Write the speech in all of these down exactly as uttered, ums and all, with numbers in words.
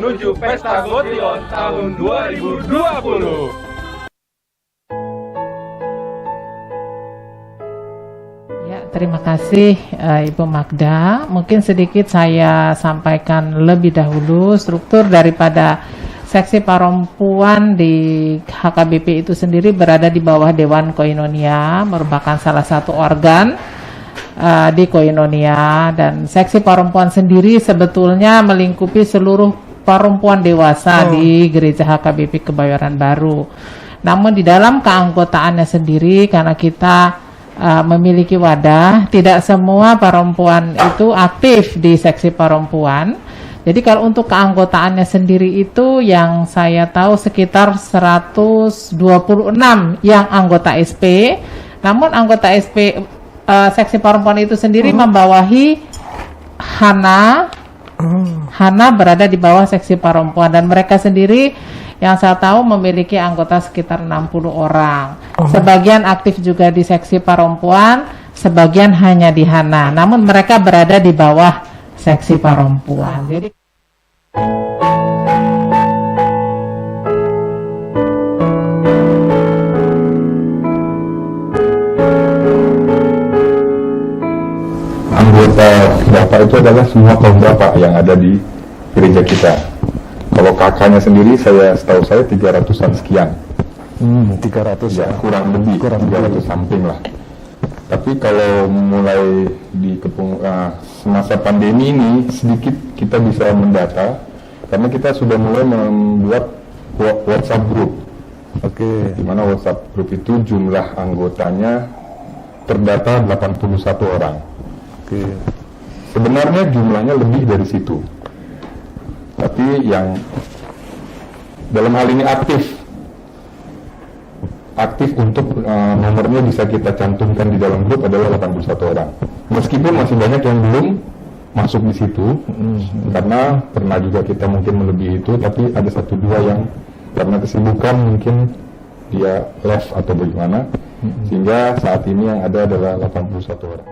Menuju Pesta Gotion tahun dua ribu dua puluh. Ya, terima kasih, eh, Ibu Magda. Mungkin sedikit saya sampaikan lebih dahulu struktur daripada seksi perempuan di H K B P itu sendiri berada di bawah Dewan Koinonia, merupakan salah satu organ, eh, di Koinonia, dan seksi perempuan sendiri sebetulnya melingkupi seluruh perempuan dewasa Oh. di Gereja H K B P Kebayoran Baru. Namun di dalam keanggotaannya sendiri, karena kita, eh, memiliki wadah, tidak semua perempuan itu aktif di seksi perempuan. Jadi kalau untuk keanggotaannya sendiri itu yang saya tahu sekitar seratus dua puluh enam yang anggota S P. Namun anggota S P, eh, seksi perempuan itu sendiri Hmm. membawahi Hana. Hmm. Hana berada di bawah seksi perempuan dan mereka sendiri yang saya tahu memiliki anggota sekitar enam puluh orang. Oh. Sebagian aktif juga di seksi perempuan, sebagian hanya di Hana. Namun mereka berada di bawah seksi perempuan. Jadi Anggota Bapak itu adalah semua kaum Bapak yang ada di gereja kita. Kalau K K-nya sendiri, saya, setahu saya tiga ratusan sekian. Hmm, tiga ratus Ya, ya. kurang lebih, Kurang tiga ratus lebih. something lah. Tapi kalau mulai di kepung-, ah, semasa pandemi ini, sedikit kita bisa mendata, karena kita sudah mulai membuat wa-, WhatsApp group. Oke. Di mana WhatsApp group itu jumlah anggotanya terdata delapan puluh satu orang. Oke. Sebenarnya jumlahnya lebih dari situ. Tapi yang dalam hal ini aktif, aktif untuk, eh, nomornya bisa kita cantumkan di dalam grup adalah delapan puluh satu orang. Meskipun masih banyak yang belum masuk di situ, Mm-mm. karena pernah juga kita mungkin melebihi itu, tapi ada satu dua yang karena kesibukan mungkin dia left atau bagaimana, Mm-mm. sehingga saat ini yang ada adalah delapan puluh satu orang.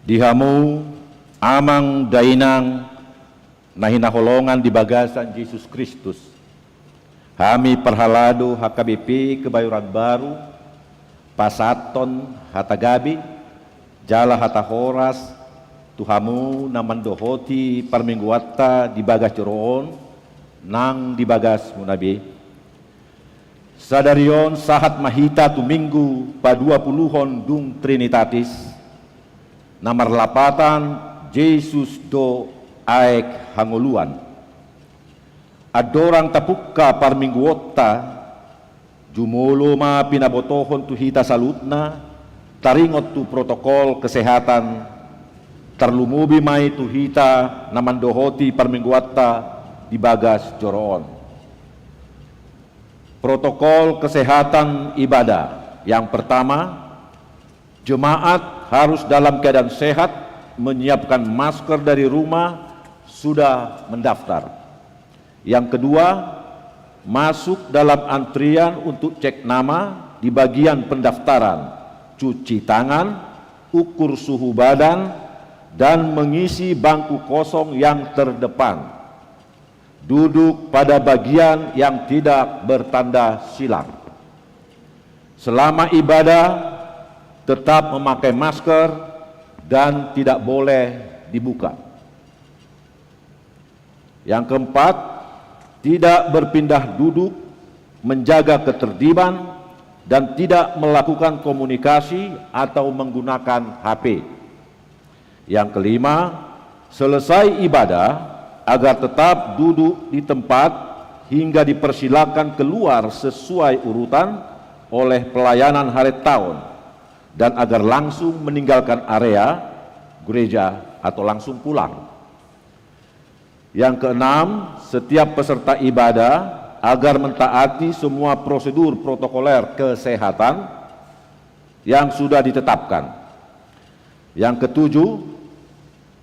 Di hamu, amang dainang, na hinaholongan di bagasan Jesus Kristus, hami parhalado H K B P Kebayoran Baru, pasahathon hata gabe jala hata horas tu hamu na mandohoti parmingguanta di bagas joro on nang di bagasmuna be. Sadari on sahat ma hita tu Minggu paduapuluhon dung Trinitatis, na marlapatan Jesus do aek hangoluan. Andorang tapungka parmingguonta, jumolo ma pinabotohon tu hita saluhutna, taringot tu protokol kesehatan, tarlumobi ma i tu hita na mandohoti parmingguonta di bagas joro on. Protokol kesehatan ibadah. Yang pertama, jemaat harus dalam keadaan sehat, menyiapkan masker dari rumah, sudah mendaftar. Yang kedua, masuk dalam antrian untuk cek nama di bagian pendaftaran, cuci tangan, ukur suhu badan, dan mengisi bangku kosong yang terdepan. Duduk pada bagian yang tidak bertanda silang. Selama ibadah, tetap memakai masker dan tidak boleh dibuka. Yang keempat, tidak berpindah duduk, menjaga ketertiban, dan tidak melakukan komunikasi atau menggunakan H P. Yang kelima, selesai ibadah, agar tetap duduk di tempat hingga dipersilakan keluar sesuai urutan oleh pelayanan haretaon, dan agar langsung meninggalkan area gereja atau langsung pulang. Yang keenam, setiap peserta ibadah agar mentaati semua prosedur protokoler kesehatan yang sudah ditetapkan. Yang ketujuh,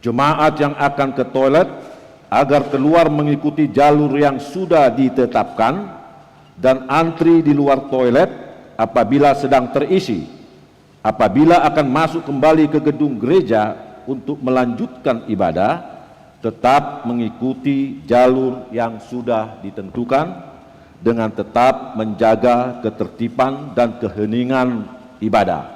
jemaat yang akan ke toilet agar keluar mengikuti jalur yang sudah ditetapkan dan antri di luar toilet apabila sedang terisi. Apabila akan masuk kembali ke gedung gereja untuk melanjutkan ibadah, tetap mengikuti jalur yang sudah ditentukan dengan tetap menjaga ketertiban dan keheningan ibadah.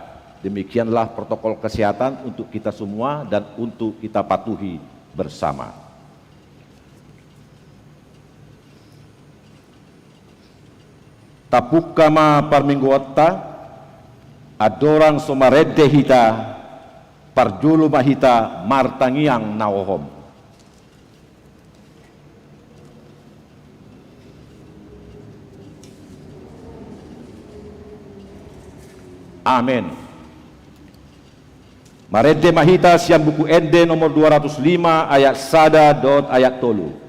Demikianlah protokol kesehatan untuk kita semua dan untuk kita patuhi bersama. Tapungka ma parmingguonta, andorang so marende hita, parjolo ma hita martangiang na hohom. Amen. Marende ma hita sian Buku Ende nomor dua ratus lima, ayat sada dohot ayat tolu.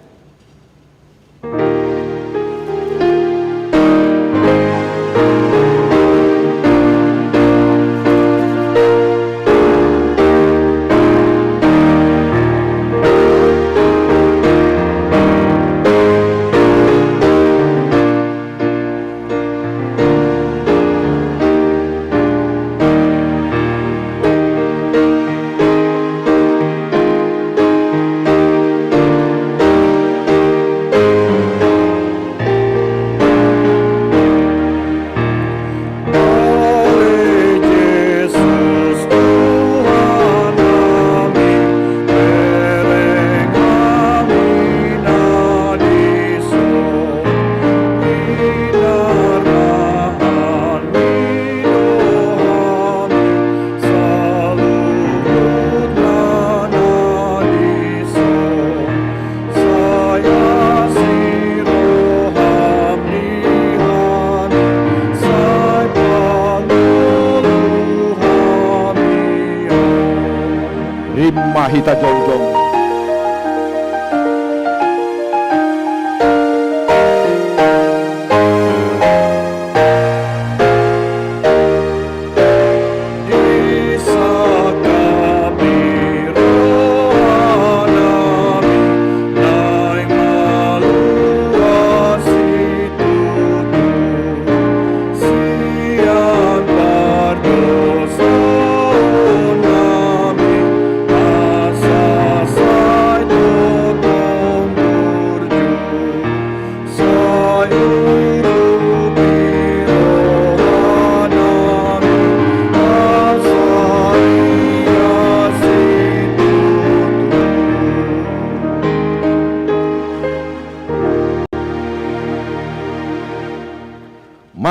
Rima hita jongjong.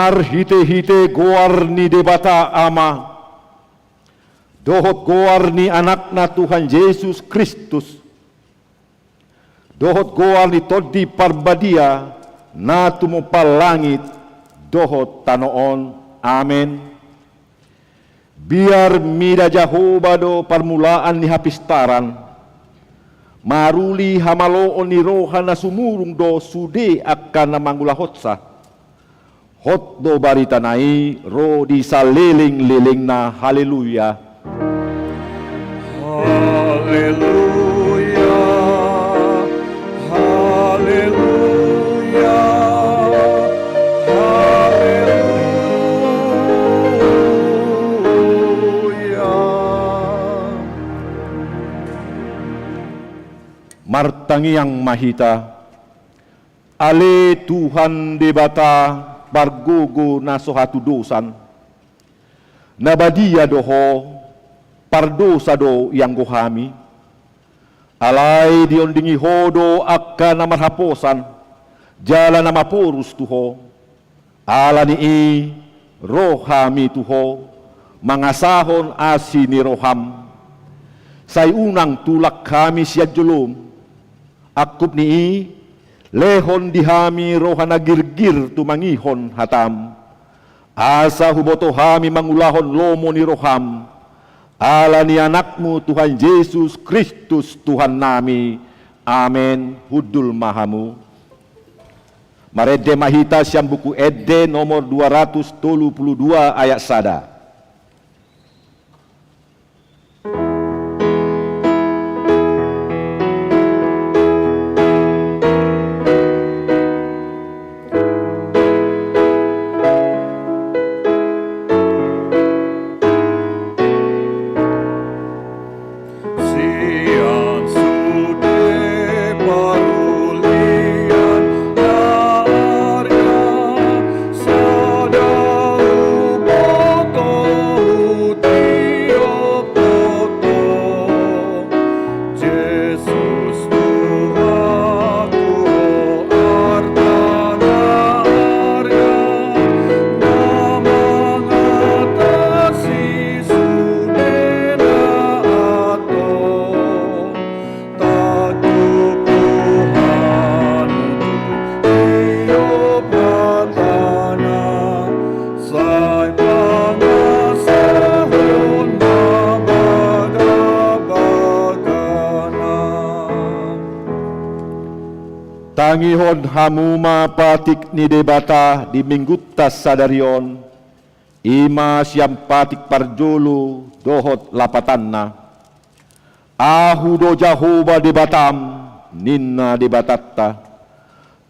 Marhitehite goar ni Debata Ama, dohot goar ni Anakna Tuhan Jesus Kristus, dohot goar ni Tondi Parbadia na tumompa langit dohot tano on. Amen. Biar mida Jahowa do parmulaan ni hapistaran, maruli hamaloon ni roha na sumurung do sude angka na mangulahonsa. Hot do baritana i ro di salelenglelengna. Haleluya. Haleluya. Haleluya. Haleluya. Martangiang ma hita. Ale Tuhan Debata, pargogo na so hatudosan, na badia do Ho, pardosa do ianggo hami. Alai diondingi Ho do angka na marhaposan jala na maporus tu Ho. Ala ni i ro hami tu Ho, mangasahon asi ni roham. Sai unang tulak hami sian jolom. Angkup ni i, lehon di hami roha na girgir tumangihon hatam, asa huboto hami mangulahon lomo ni roham. Ala ni Anakmu Tuhan Jesus Kristus Tuhannami. Amen. Hundul ma hamu. Marende ma hita sian Buku Ende nomor dua ratus tolu pulu dua ayat sada. Sian sude parulian na arga, sada huboto hutiop ho, Jesus Tuhanku, Ho arta na arga, na mangatasi sude na ato. Tangkup Tuhan, hutiop hatana, sai pangasahon ma bagabagana. Tangihon hamu ma patik ni Debata di Minggunta sadari on, i ma sian patik parjolo dohot lapatanna. Ahu do Jahowa Debatam, ninna Debatanta,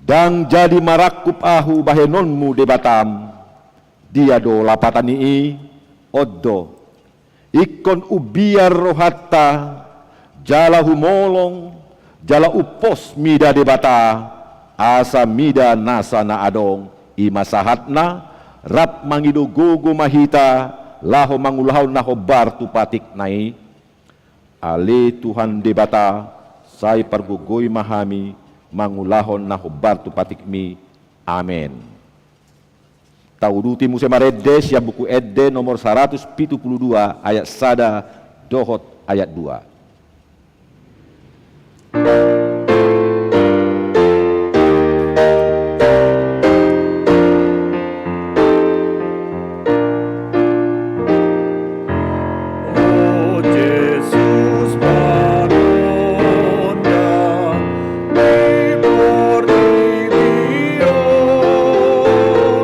ndang jadi marangkup Ahu bahenonmu Debatam. Dia do lapatan ni i? On do. Ingkon umbiar rohanta, jala humolong, jala umpos mida Debata, asa mida nasa na adong. I ma sahatna, rap mangido gogo ma hita, laho mangulahon na hombar tu patikna i. Ale Tuhan Debata, sai pargogoi ma hami, mangulahon na hombar tu patikmi. Amen. Tauduti muse marende sian Buku Ende nomor saratus pitu pulu dua ayat sada dohot ayat dua. O Jesus, panonda ni portibi on,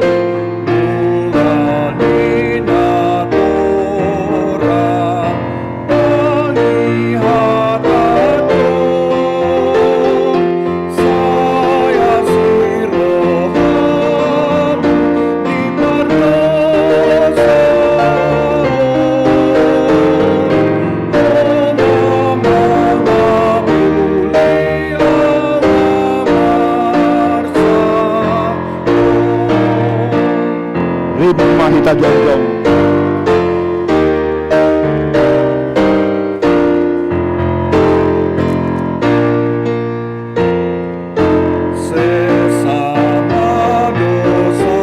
mula ni natorang pangihatanhon, sai asi roham di pardosa on, Ho ma mangapuli amarsa. Ribut ma hita jongjong. Sesa ma dosa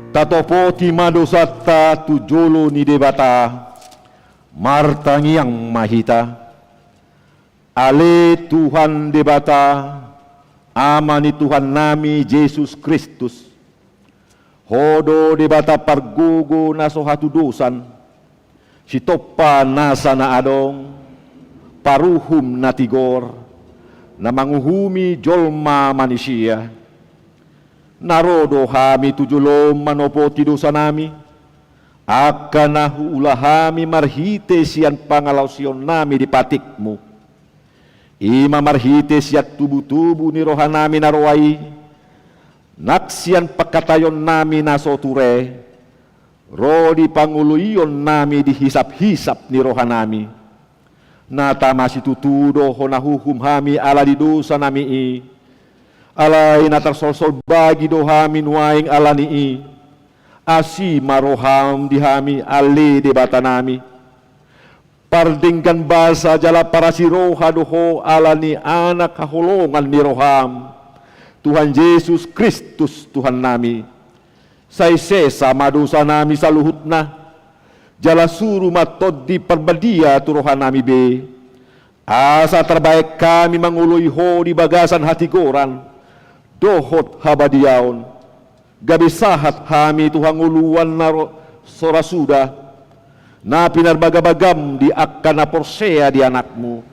Tatopoti ma dosanta tu jolo ni Debata, martangiang ma hita. Ale Tuhan Debata, Ama ni Tuhannami Jesus Kristus, Ho do Debata pargogo na so hatudosan, sitompa nasa na adong, paruhum na tigor, na manguhumi jolma manisia. Na ro do hami tu jolom manopoti dosanami, angka na huula hami marhite sian pangalaosionnami di patikmu. I ma marhite sian tubutubu ni rohanami na roa i, nang sian pangkataionnami na so ture, ro di pangoloionnami di hisaphisap ni rohanami. Na tama situtu do hona huhum hami ala ni dosanami i. Alai na tarsolsol bagi do hami nuaeng ala ni i. Asi ma roham di hami ale Debatanami. Pardenggan basa jala parasi roha do ho ala ni Anak haholongan ni roham, Tuhan Jesus Kristus Tuhannami. Sai sesa ma dosanami saluhutna, jala suru ma Tondi Parbadia tu rohanami be, asa tarbaen hami mangoloi ho di bagasan hatigoran dohot habadiaon. Gabe sahat hami tu hangoluan na ro-, so ra suda, na pinarbagabagam di angka na porsea di Anakmu,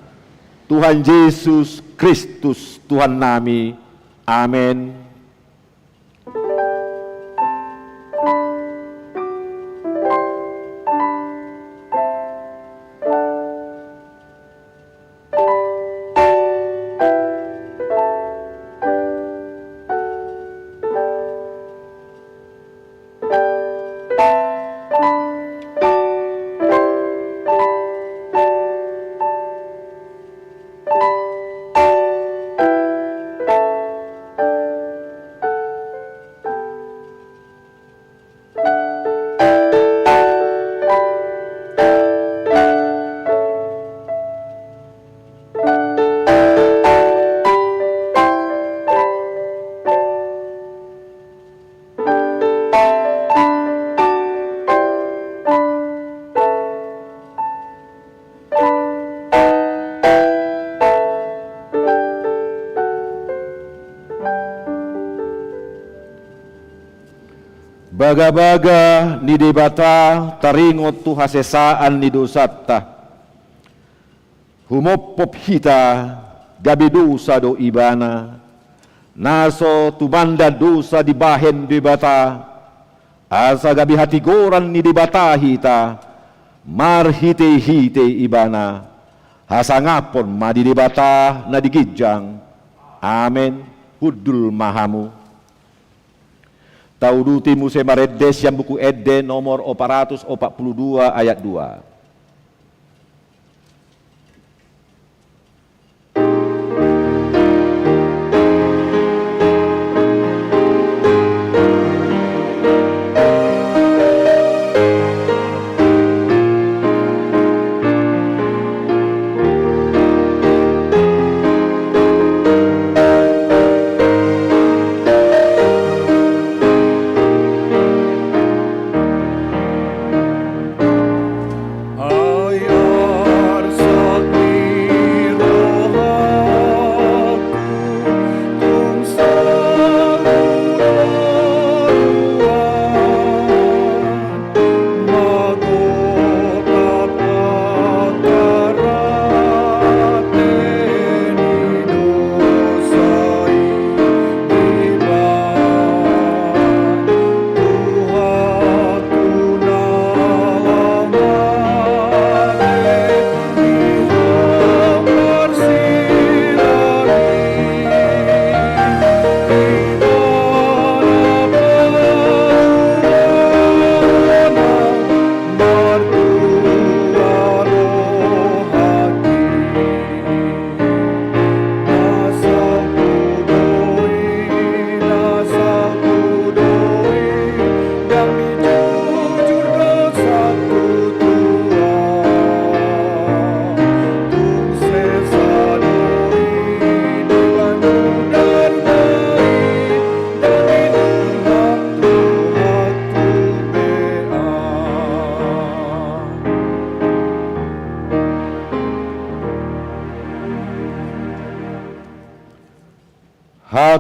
Tuhan Jesus Kristus Tuhannami. Amen. Bagabaga ni Debata taringot tu hasesaan ni dosanta. Humophop hita, gabe dosa do Ibana, na so tumanda dosa dibahen Debata, asa gabe hatigoran ni Debata hita, marhitehite Ibana. Hasangapon ma di Debata na di ginjang. Amen. Hundul ma hamu. Tauduti muse marende sian Buku Ende nomor opat ratus opat puluh dua ayat dua.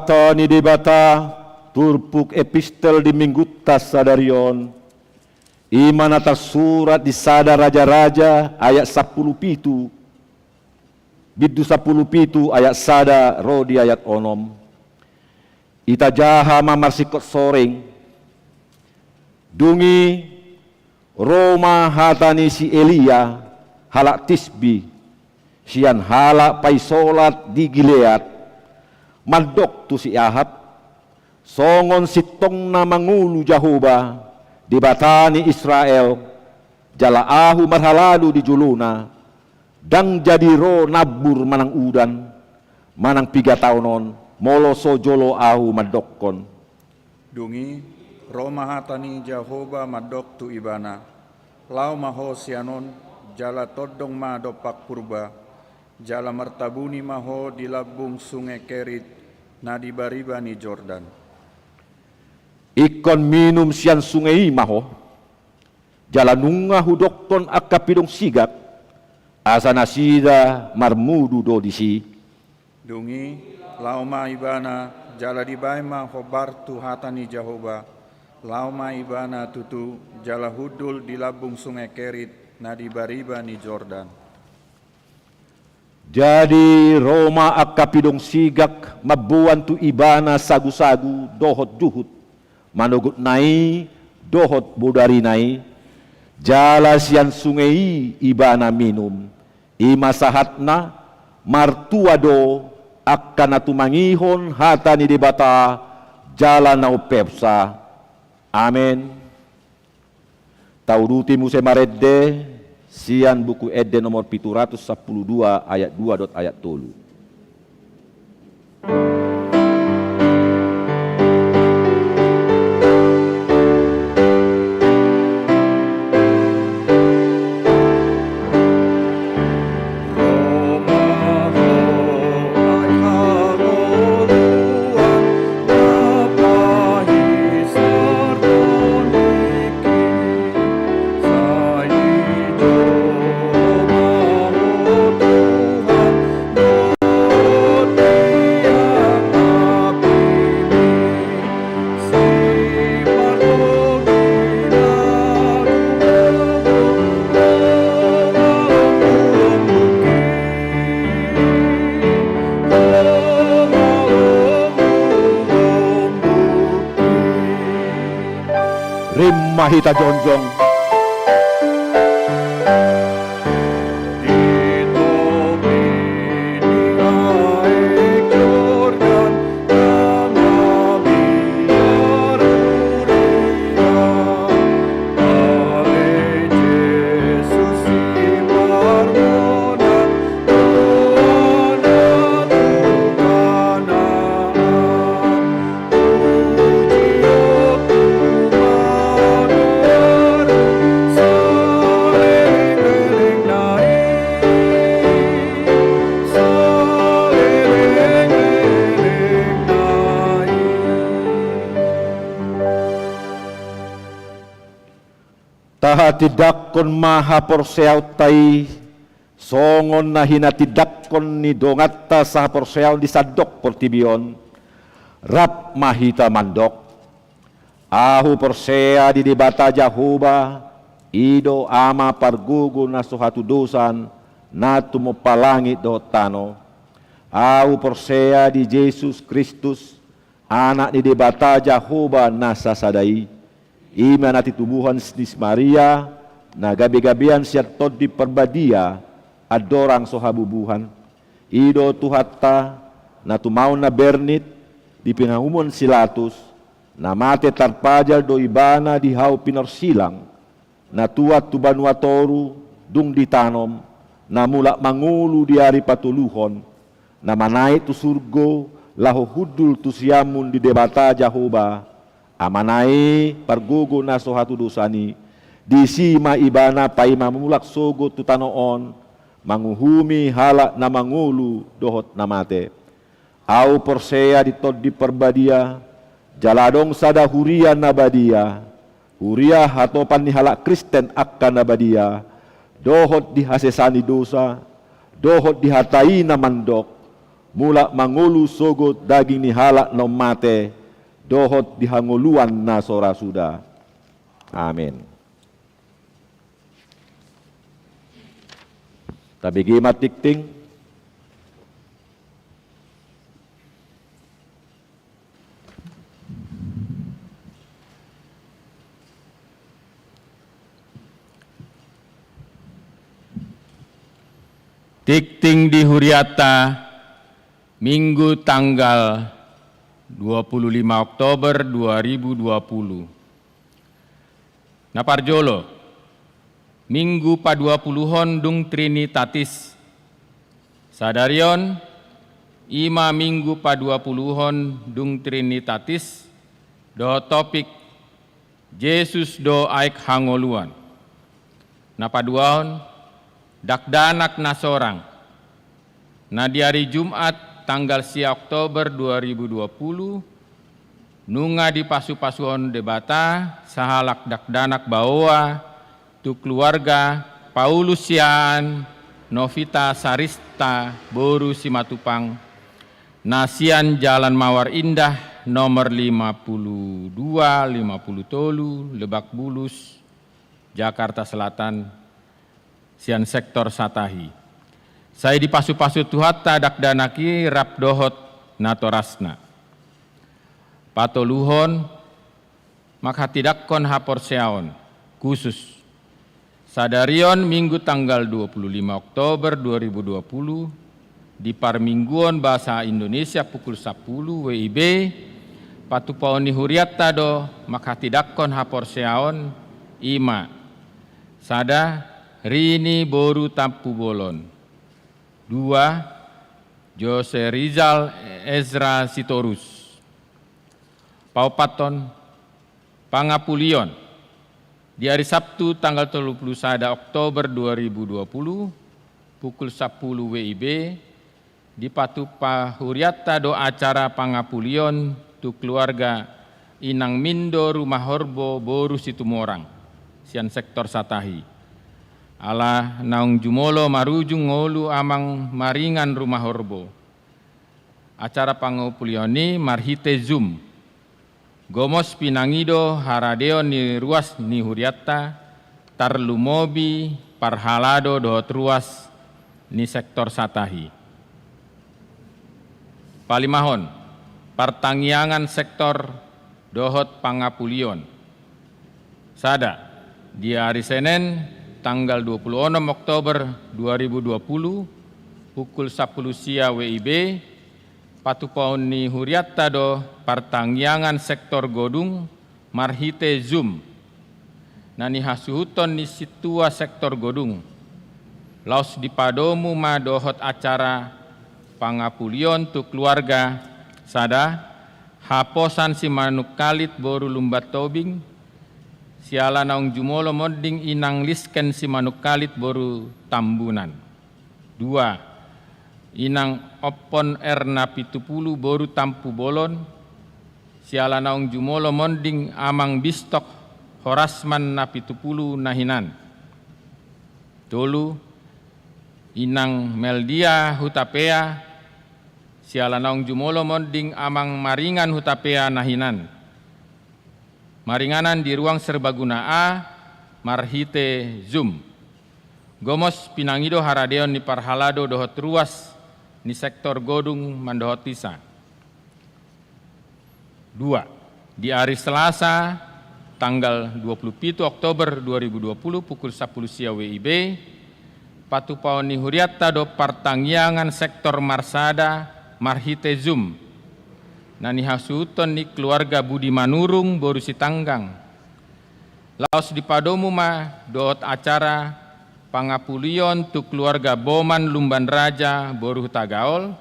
Hata ni Debata, turpuk epistel di Minggunta sadari on, i ma na tarsurat di Sada Raja-raja ayat sampulu pitu, bindu sampulu pitu ayat sada ro di ayat onom. Itajaha ma marsingkot soring. Dung i, ro ma hata ni si Elia, halak Tisbi, sian halak paisolat di Gilead, mandok tu si Ahab: Songon sintongna mangolu Jahowa, Debata ni Israel, jala ahu marhalado di jolona, ndang jadi ro nambur manang udan, manang piga taon on, molo so jolo ahu mandokkon. Dung i, ro ma hata ni Jahowa mandok tu ibana: Laho ma ho sian on, jala tondong ma dompak Purba, jala martabuni ma ho di lambung sunge Kerit, na di bariba ni Jordan. Ingkon minum sian sunge i ma ho, jala nunga hudokkon angka pidong sigak, asa nasida marmudu do disi. Dung i, laho ma ibana, jala dibaen ma hombar tu hata ni Jahowa, laho ma ibana tutu, jala hundul di lambung sunge Kerit, na di bariba ni Jordan. Jadi ro ma angka pidong sigak mamboan tu ibana sagu-sagu dohot juhut, manogotna i dohot bodarina i, jala sian sunge i ibana minum. I ma sahatna, martua do angka na tumangihon hata ni Debata, jala na umpeopsa. Amen. Tauduti muse marende sian Buku Ende nomor pitu ratus sampulu dua ayat dua dohot ayat tolu. Rap ma hita jongjong. Tahatindanghon ma haporseaonta i, songon na hinatindanghon ni donganta sahaporseaon di sandok portibi on. Rap ma hita mandok. Ahu porsea di Debata Jahowa, i do Ama pargogo na so hatudosan, na tumompa langit dohot tano. Ahu porsea di Jesus Kristus, Anak ni Debata Jahowa na sasada i, i ma na titubuhon ni si Maria, na gabe-gabean sian Tondi Parbadia, andorang so habubuhan. I do Tuhanta, na tumaon na bernit, di pinahumon si Latus, na mate tarpajal do ibana di hau pinorsilang, na tuat tu banua toru, dung ditanom, na mulak mangolu di ari patoluhon, na manaek tu surgo, laho hundul tu siamun ni Debata Jahowa, Amana i pargogo na so hatudosan i, disi ma ibana paima mulak sogot tu tano on, manguhumi halak na mangolu dohot na mate. Ahu porsea di Tondi Parbadia, jala adong sada huria na badia, huria hatopan ni halak Kristen angka na badia, dohot di hasesaan ni dosa, dohot di hata i na mandok, mulak mangolu sogot daging ni halak na ummate, dohot di hangoluan na so ra suda. Amen. Tabege ma tingting. Tingting di hurianta, Minggu tanggal dua puluh lima Oktober dua ribu dua puluh. Na parjolo, Minggu paduapuluhon dung Trinitatis. Sadari on, i ma Minggu paduapuluhon dung Trinitatis, dohot topik Jesus do aek hangoluan. Na paduahon, dakdanak na sorang. Na di ari Jumat tanggal sia Oktober dua ribu dua puluh, nunga dipasupasuhon Debata sahalak dakdanak baoa tu keluarga Paulus Siahaan, Novita Sarista boru Simatupang, na sian Jalan Mawar Indah nomor lima puluh dua, lima puluh tolu, Lebak Bulus, Jakarta Selatan, sian sektor Satahi. Sai dipasupasu Tuhanta dakdanak i rap dohot natorasna. Patoluhon, manghatindangkon haporseaon khusus. Sadari on Minggu tanggal dua puluh lima Oktober dua ribu dua puluh, di parmingguon bahasa Indonesia pukul sapuluh W I B, patupaon ni hurianta do manghatindangkon haporseaon, i ma: sada, Rini boru Tampubolon. Dua, Jose Rizal Ezra Sitorus. Paopathon, pangapulion. Di ari Sabtu tanggal tolu puluh sada Oktober dua ribu dua puluh, pukul sapuluh W I B, dipatupa hurianta do acara pangapulion tu keluarga Inang Mindo Rumahorbo boru Situmorang, sian sektor Satahi. Ala naung jumolo marujung ngolu Amang Maringan Rumahorbo. Acara pangapulion i marhite Zoom. Gomos pinangido haradeon ni ruas ni hurianta, tarlumobi parhalado dohot ruas ni sektor Satahi. Palimahon, partangiangan sektor dohot pangapulion. Sada, di ari Senen tanggal dua puluh onom Oktober dua ribu dua puluh, pukul sapuluh sia W I B, patupaon ni hurianta do partangiangan sektor Godung marhite Zoom, na nihasuhuton ni sintua sektor Godung. Laos dipadomu ma dohot acara pangapulion tu keluarga: sada, haposan si Manungkalit boru Lumban Tobing, siala naung jumolo monding Inang Lisken si Manungkalit boru Tambunan. Dua, Inang Ompon R Napitupulu boru Tampubolon, siala naung jumolo monding Amang Bistok Horasman Napitupulu na hinan. Tolu, Inang Meldia Hutapea, siala naung jumolo monding Amang Maringan Hutapea na hinan. Maringanan di ruang serbaguna A marhite Zoom. Gomos pinangido haradeon ni parhalado dohot ruas ni sektor Godung mandohotisa. Dua, di ari Selasa tanggal dua puluh pitu Oktober dua ribu dua puluh pukul sapuluh sia W I B, patupaon ni hurianta do partangiangan sektor marsada marhite Zoom, na nihasuhuton ni keluarga Budi Manurung boru Sitanggang. Laos dipadomu ma dohot acara pangapulion tu keluarga Boman Lumban Raja boru Hutagaol,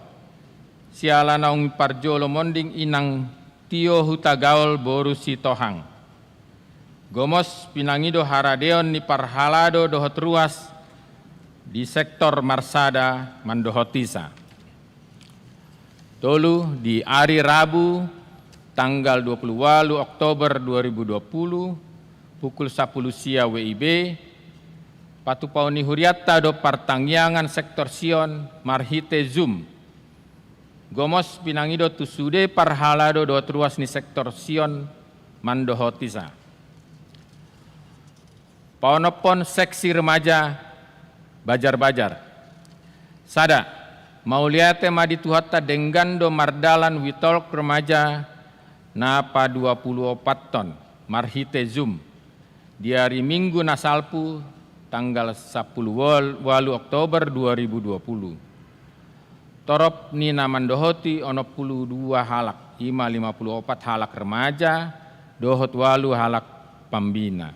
siala naung parjolo monding Inang Tio Hutagaol boru Sitohang. Gomos pinangido haradeon ni parhalado dohot ruas di sektor marsada mandohotisa. Tolu, di ari Rabu tanggal dua puluh ualu Oktober dua ribu dua puluh, pukul sapuluh sia W I B, patupaon ni hurianta do partangiangan sektor Sion marhite Zoom, Gomos pinangido tu sude parhalado dohot ruas ni sektor Sion mandohoti sa. Paonomhon seksi remaja Banjarbajar. Sada, mauliate ma di Tuhanta denggan do mardalan WeTalk remaja na paduapuluopathon marhite Zoom di ari Minggu na salpu tanggal sampulu ualu Oktober dua ribu dua puluh. Torop ni na mandohoti onom pulu dua halak, i ma lima pulu opat halak remaja dohot ualu halak pambina.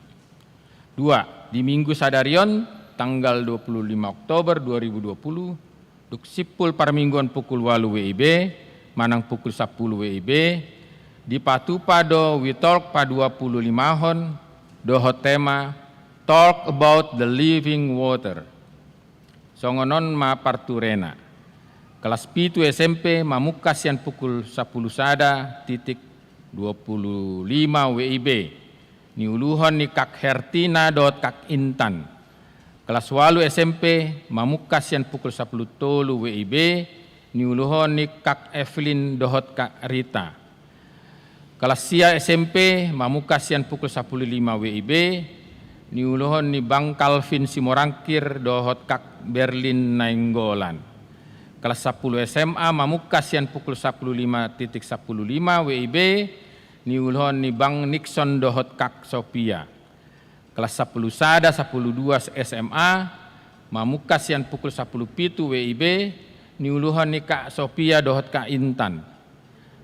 Dua, di Minggu sadari on tanggal dua puluh lima Oktober dua ribu dua puluh, dung simpul parmingguon pukul ualu W I B manang pukul sampulu W I B, dipatupa do WeTalk paduapululimahon dohot tema Talk about the Living Water. Songon on ma parturena. Kelas pitu S M P mamungka sian pukul sampulu sada titik dua puluh lima W I B, niuluhon ni Kak Hertina dohot Kak Intan. Kelas ualu S M P mamungka sian pukul sampulu tolu W I B, niuluhon ni Kak Evelyn dohot Kak Rita. Kelas sia S M P mamungka sian pukul sampulu lima W I B, niuluhon ni Bang Calvin Simorangkir dohot Kak Berlin Nainggolan. Kelas sampulu S M A mamungka sian pukul sampulu lima titik sampulu lima W I B, niuluhon ni Bang Nixon dohot Kak Sopia. Kelas sampulu sada, sampulu dua S M A mamungka sian pukul sampulu pitu W I B, niuluhon ni Kak Sopia dohot Kak Intan.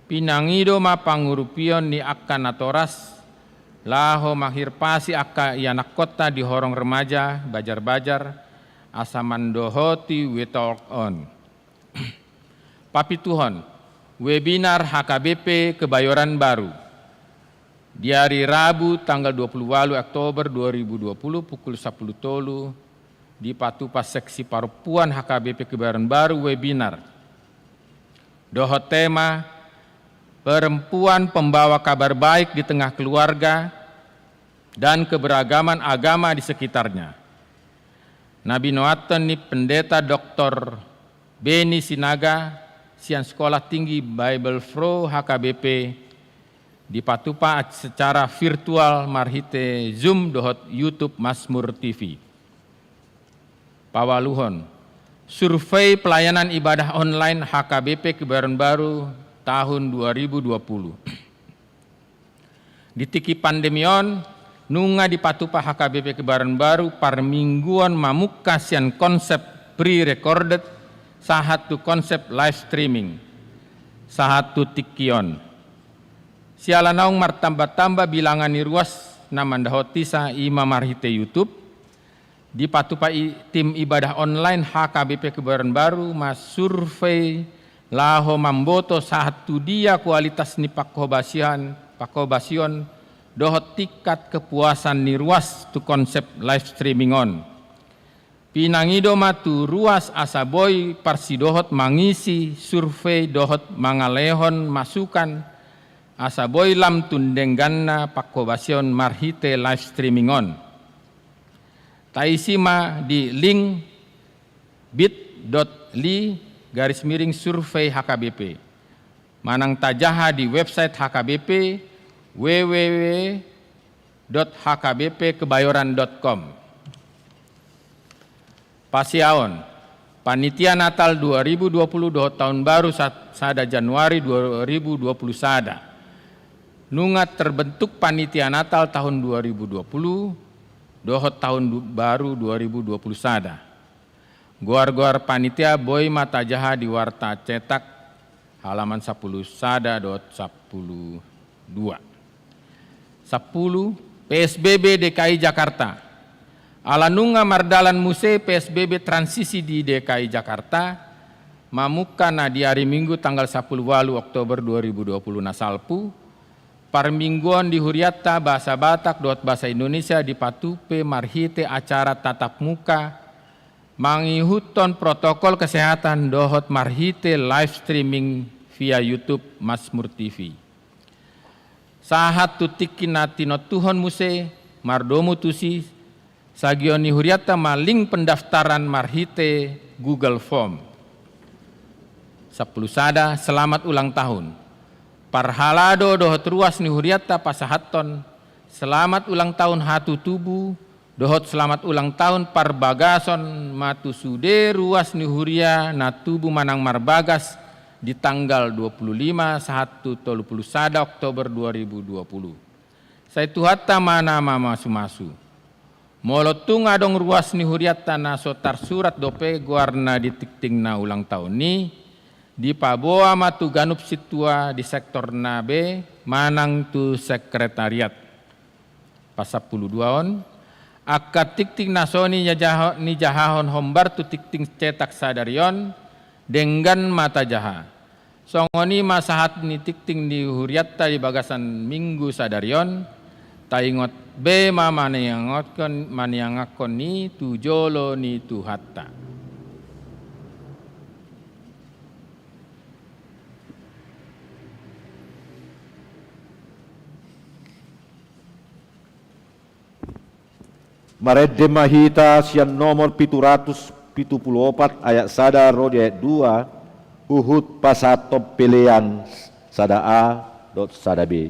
Pinangido ma pangurupion ni angka natoras laho manghirpasi angka ianakkonta di horong remaja Banjarbajar asa mandohoti WeTalk on. Papituhon, webinar H K B P Kebayoran Baru. Di ari Rabu tanggal dua puluh ualu Oktober dua ribu dua puluh pukul sampulu tolu dipatupa seksi parompuan H K B P Kebayoran Baru webinar dohot tema Perempuan Pembawa Kabar Baik di Tengah Keluarga dan Keberagaman Agama di Sekitarnya. Na binoathon ni Pendeta Doktor Beni Sinaga sian Sekolah Tinggi Bible Pro H K B P, dipatupa secara virtual marhite Zoom dohot YouTube Mazmur T V. Paualuhon, survei pelayanan ibadah online H K B P Kebayoran Baru tahun dua ribu dua puluh. Di tingki pandemi on, nunga dipatupa H K B P Kebayoran Baru parmingguon mamungka sian konsep pre-recorded sahat tu konsep live streaming sahat tu tingki on. Siala naung martamba-tamba bilangan ni ruas na mandohoti sa, i ma marhite YouTube, dipatupa i, tim ibadah online H K B P Kebayoran Baru ma survei laho mamboto sahat tu dia kualitas ni panghobasian, panghobasion dohot tingkat kepuasan ni ruas tu konsep live streaming on. Pinangido ma tu ruas asa boi parsidohot mangisi survei dohot mangalehon masukan asa boi lam tu dengganna panghobasion marhite live streaming on. Taisi ma di link bit dot l y garis miring survei H K B P. Manang tajaha di website H K B P, w w w dot h k b p kebayoran dot com. Pasiaon, panitia Natal dua ribu dua puluh dohot tahun baru sa-, sada Januari dua ribu dua puluh sada. Nunga terbentuk panitia Natal tahun dua ribu dua puluh dohot tahun du-, baru dua ribu dua puluh sada. Goar-goar panitia boi ma tajaha di warta cetak halaman sampulu sada dohot sampulu dua. Sampulu, P S B B D K I Jakarta. Ala nunga mardalan muse P S B B transisi di D K I Jakarta, mamungka na di ari Minggu tanggal sampulu ualu Oktober dua ribu dua puluh na salpu, parmingguon di hurianta bahasa Batak dohot bahasa Indonesia dipatupa marhite acara tatap muka, mangihuthon protokol kesehatan dohot marhite live streaming via YouTube Mazmur T V. Sahat tu tingki na tinontuhon muse, mardomu tusi, sagiot ni hurianta ma link pendaftaran marhite Google Form. Sampulu sada, selamat ulang tahun. Parhalado dohot ruas ni hurianta pasahathon selamat ulang tahun hatutubu, dohot selamat ulang tahun parbagason ma tu sude ruas ni huria na tubu manang marbagas di tanggal dua puluh lima sahat tu tolu puluh sada Oktober dua ribu dua puluh. Sai Tuhanta ma na mamasumasu. Molo tung adong ruas ni hurianta na so tarsurat dope goarna di tingting na ulang tahun i, dipaboa ma tu ganup sintua di sektorna be manang tu sekretariat. Pasampulu dua on, angka tingting na so nijaha-, nijahahon hombar tu tingting cetak sadari on, denggan ma tajaha. Songon i ma sahat ni tingting ni hurianta di bagasan minggu sadari on, taingot be ma maniangakkon, maniangakkon i tu jolo ni Tuhanta. Marende ma hita sian nomor pitu ratus pitu pulu opat ayat sada ro di ayat dua, huhut pasahathon pelean sada A dohot sada B.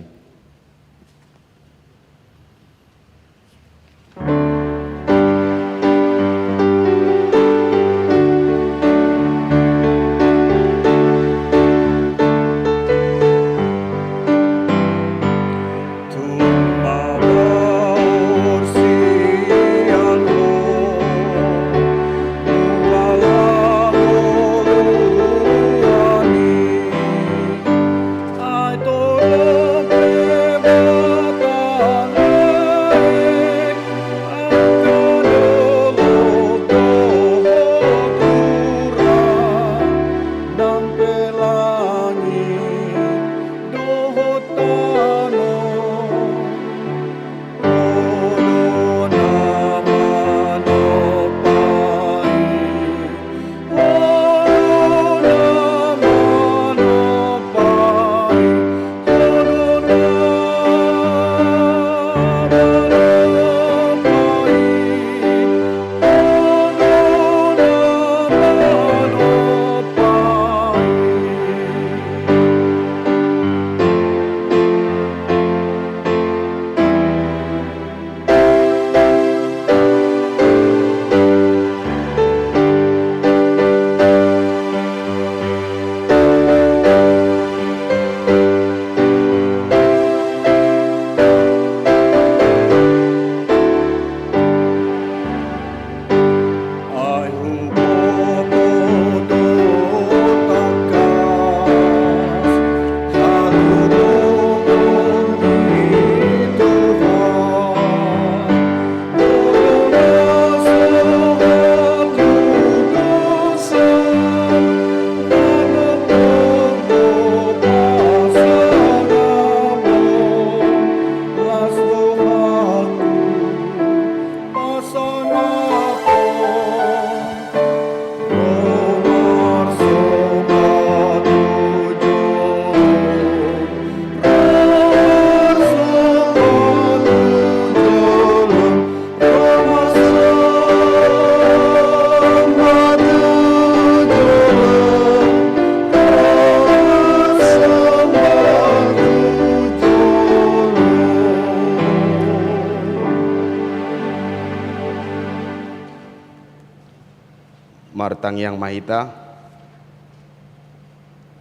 Martangiang ma hita.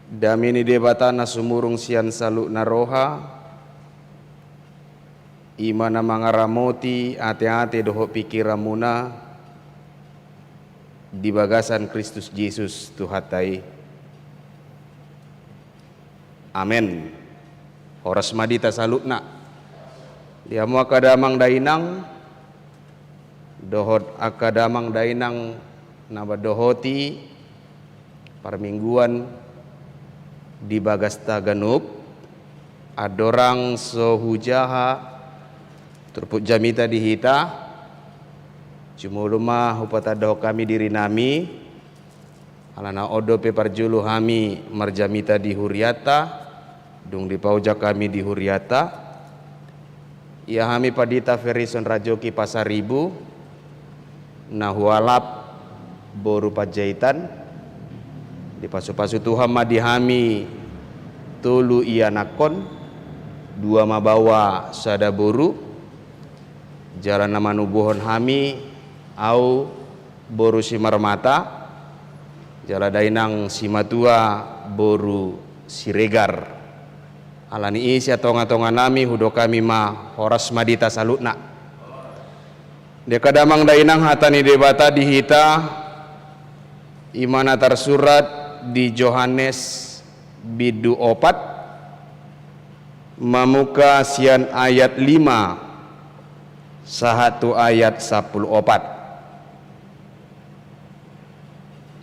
Dame ni Debata na sumurung sian saluhutna roha, i ma na mangaramoti ateate dohot pingkiranmuna di bagasan Kristus Jesus Tuhanta i. Amen. Horas ma di hita saluhutna. Di hamu angka damang dainang, dohot angka damang dainang na mandohoti parmingguan di bagasta ganup, andorang so hujaha turpuk jamita di hita, jumolo ma hupatandahon hami dirinami, alana on dope parjolo hami marjamita di hurianta, dung dipaojak hami di hurianta. Ia hami pandita Ferison Rajoki Pasaribu, na hualap boru Panjaitan, Dipasupasu Tuhan ma di hami tolu ianakhon, dua ma baoa sada boru, jala na manubuhon hami, au boru Simarmata, jala dainang Simatua boru Siregar. Alani i sian tongatonganami hudok hami ma horas ma di hita saluhutna. Di angka damang dainang, hata ni Debata di hita, i ma na tarsurat di Johannes bindu opat, mamungka sian ayat lima sahat tu ayat sampulu opat.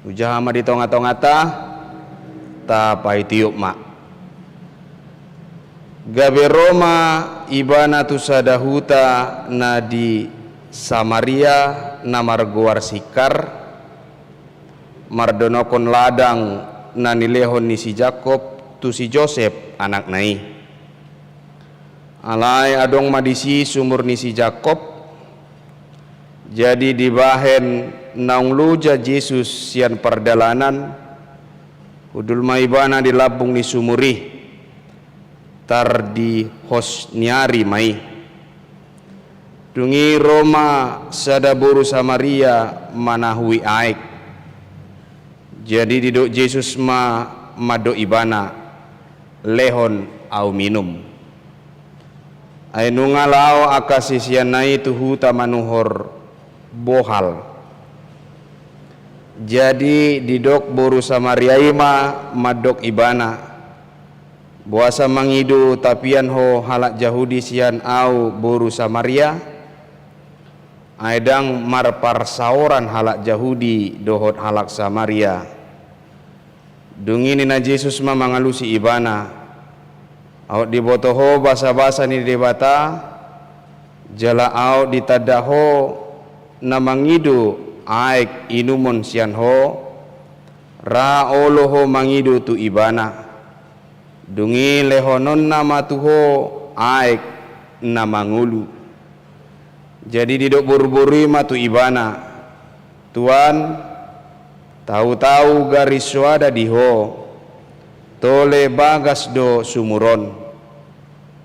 Hujaha ma di tongatongata, tapaitiop ma. Gabe ro ma Ibana tu sada huta na di Samaria na margoar Sikkar, mardonokkon ladang na nilehon ni si Jakkob tu si Josep anakna i. Alai adong ma disi sumur ni si Jakkob. Jadi dibahen naung loja Jesus sian pardalanan, hundul ma Ibana di lambung ni sumur i, tardihos ni ari ma i. Dung i ro ma sada boru Samaria manahui aek. Jadi didok Jesus ma mandok ibana, "Lehon ahu minum." Ai nunga laho angka siseanna i tu huta manuhor bohal. Jadi didok boru Samaria i ma mandok ibana, "Boasa mangido tapian ho halak Jahudi sian ahu boru Samaria?" Ai ndang marparsaoran halak Jahudi dohot halak Samaria. Dung i ninna Jesus ma mangalusi ibana, "Aut diboto ho basabasa ni Debata, jala aut ditanda ho na mangido aek inumon sian ho, ra olo ho mangido tu ibana. Dung i lehononna ma tu ho aek na mangolu." Jadi didok boruboru i ma tu ibana, "Tuan, tahu-tahu gari soada di ho, tole bagas do sumur on.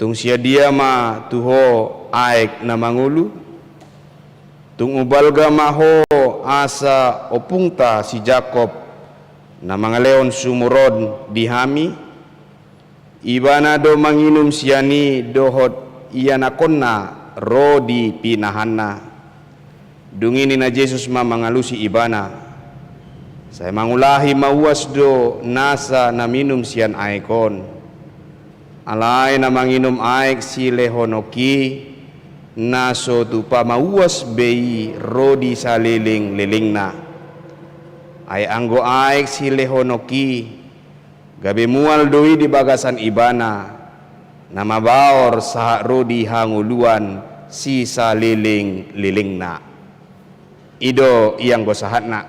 Tung sian dia ma tu ho aek na mangolu? Tung umbalga ma ho asa ompungta si Jakkob na mangalehon sumur on di hami? Ibana do manginum sian i dohot ianakhonna ro di pinahanna." Dung i ninna Jesus ma mangalusi ibana, "Sai mangulahi ma uas do nasa na minum sian aek on. Alai na manginum aek silehononki, na so tupa ma uas be i ro di salelenglelengna. Ai anggo aek silehononki, gabe mual do i di bagasan ibana, na mabaor sahat ro di hangoluan sisalelenglelengna." I do i anggo sahatna.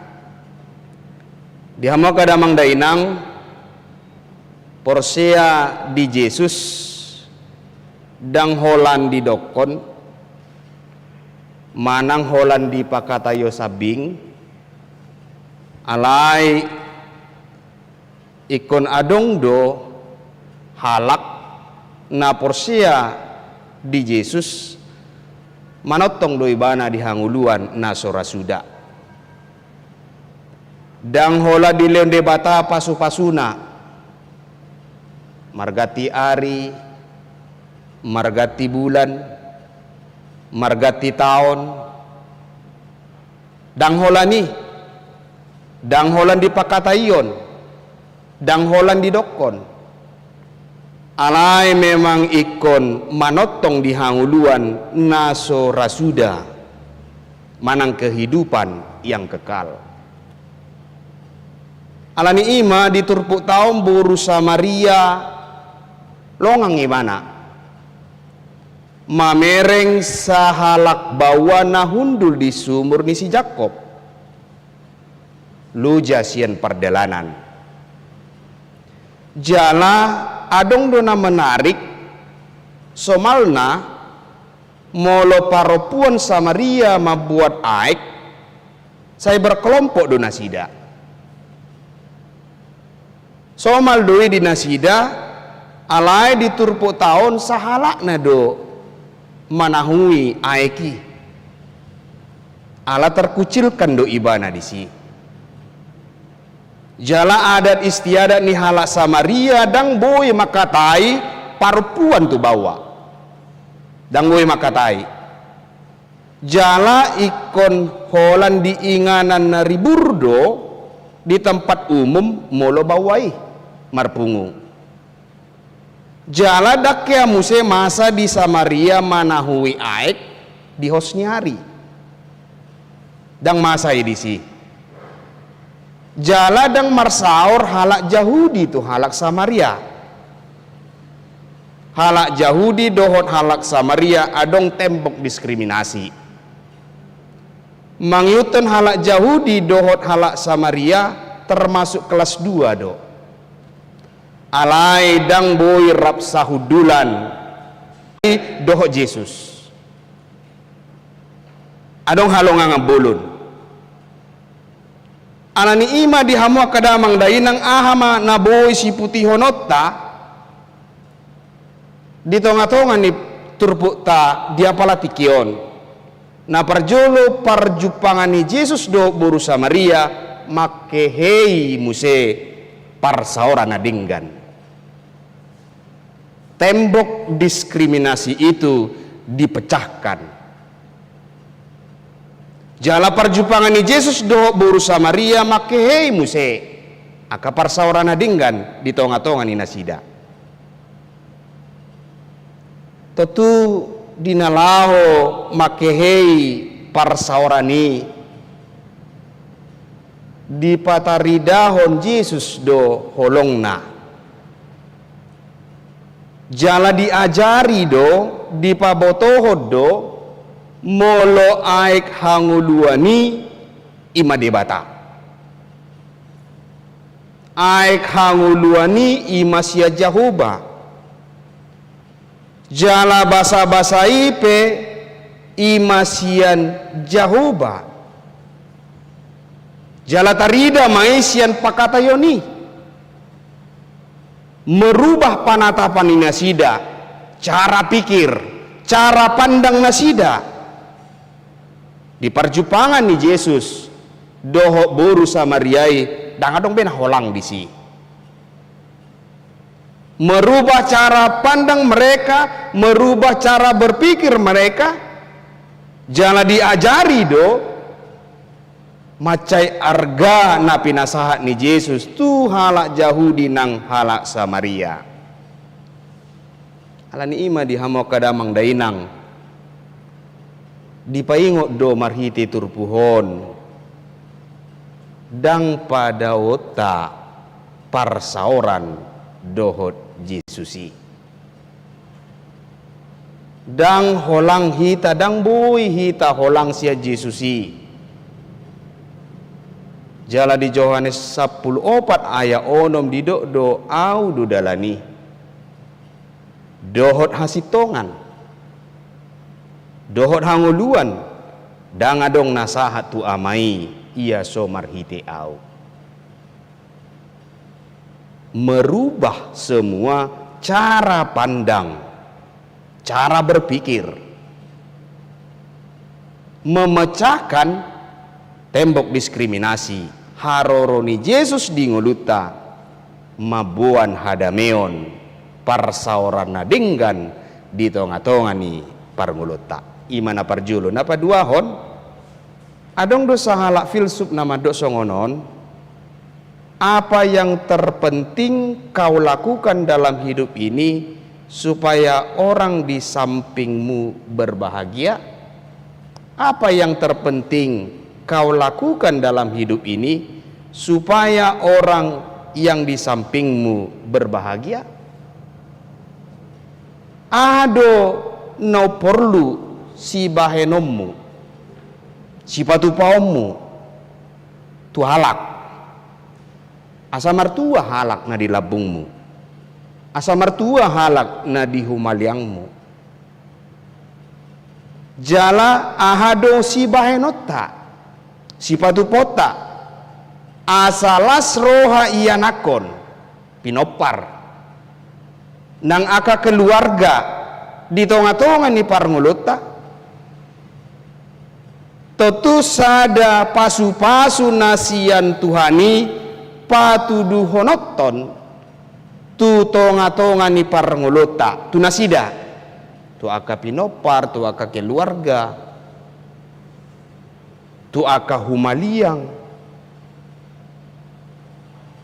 Di hamu angka damang dainang, porsea di Jesus, ndang holan didokkon, manang holan dipangkataion sambing, alai ingkon adong do halak na porsea di Jesus, manongtong do ibana di hangoluan na so ra suda. Ndang holan dilehon Debata pasupasuna, marganti ari, marganti bulan, marganti taon, ndang holan i, ndang holan dipangkataion, ndang holan didokkon. Alai memang ingkon manongtong di hangoluan na so ra suda, manang kehidupan yang kekal. Alani i ma di turpukta on boru Samaria longang ibana mamereng sahalak baoa na hundul di sumur ni si Jakkob, loja sian pardalanan. Jala adong do na menarik, somalna molo parompuan Samaria mambuat aek, sai berkelompok do nasida. Somal do i di nasida, alai di turpukta on sahalakna do manahui aek i. Ala terkucilkan do ibana disi. Jala adat istiadat ni halak Samaria ndang boi mangkatai parompuan tu baoa. Ndang boi mangkatai. Jala ingkon holan di inganan na ribur do di tempat umum molo baoa i marpungu. Jala ndang hea muse masa di Samaria manahui aek di hos ni ari. Ndang masa i disi. Jala ndang marsaor halak Jahudi tu halak Samaria. Halak Jahudi dohot halak Samaria adong tembok diskriminasi. Mangihuthon halak Jahudi dohot halak Samaria termasuk kelas dua do. Alai ndang boi rap sahundulan dohot Jesus. Adong halongangan bolon. Alani i ma di hamu angka damang dainang, aha ma na boi siputihononta di tongatonga ni turpukta di apala tingki on. Na parjolo, parjumpangan ni Jesus dohot boru Samaria mangkehei muse parsaoran na denggan. Tembok diskriminasi itu dipecahkan. Jala parjumpangan ni Jesus dohot boru Samaria mangkehei muse angka parsaoran na denggan di tongatonga ni nasida. Tontu di na laho mangkehei parsaoran i, dipataridahon Jesus do holongna. Jala diajari do, dipabotohon do, molo aek hangoluan i i ma Debata. Aek hangoluan i i ma sian Jahowa. Jala basabasa i pe i ma sian Jahowa. Jala tarida ma i sian pangkataion i. Merubah panatapan ni nasida, cara pikir, cara pandang nasida. Di parjumpangan ni Jesus dohot boru Samaria i, ndang adong be na holang disi. Merubah cara pandang mereka, merubah cara berpikir mereka, jala diajari do mansai arga na pinasahat ni Jesus tu halak Jahudi nang halak Samaria. Alani i ma di hamu angka damang dainang, dipaingot do marhite turpuk on, ndang padaonta parsaoran dohot Jesus i. Ndang holang hita, ndang boi hita holang sian Jesus i. Jala di Johannes sampulu opat ayat onom didok do, Au do dalan i dohot hasintongan dohot hangoluan, ndang adong na sahat tu Ama i, ia so marhite Au. Merubah semua cara pandang, cara berpikir, memecahkan tembok diskriminasi. Haroro ni Jesus di ngolunta mamboan hadameon, parsaoran na denggan di tongatonga ni parngoluonta. I ma na parjolo. Na paduahon, adong do sahalak filsuf na mandok songon on, apa yang terpenting kau lakukan dalam hidup ini supaya orang di sampingmu berbahagia? Apa yang terpenting kau lakukan dalam hidup ini supaya orang yang di sampingmu berbahagia? Aha do na porlu sibahenonmu, sipatupaonmu tu halak, asa martua halak na di lambungmu, asa martua halak na di humaliangmu? Jala aha do sibahenonta, sipatupaonta, asa las roha ianakhon, pinompar, nang angka keluarga di tonga-tonga ni parngoluonta, tontu sada pasu-pasu na sian Tuhan i patuduhononhon tu tonga-tonga ni parngoluonta, tu nasida, tu angka pinompar, tu angka keluarga, tu angka humaliang.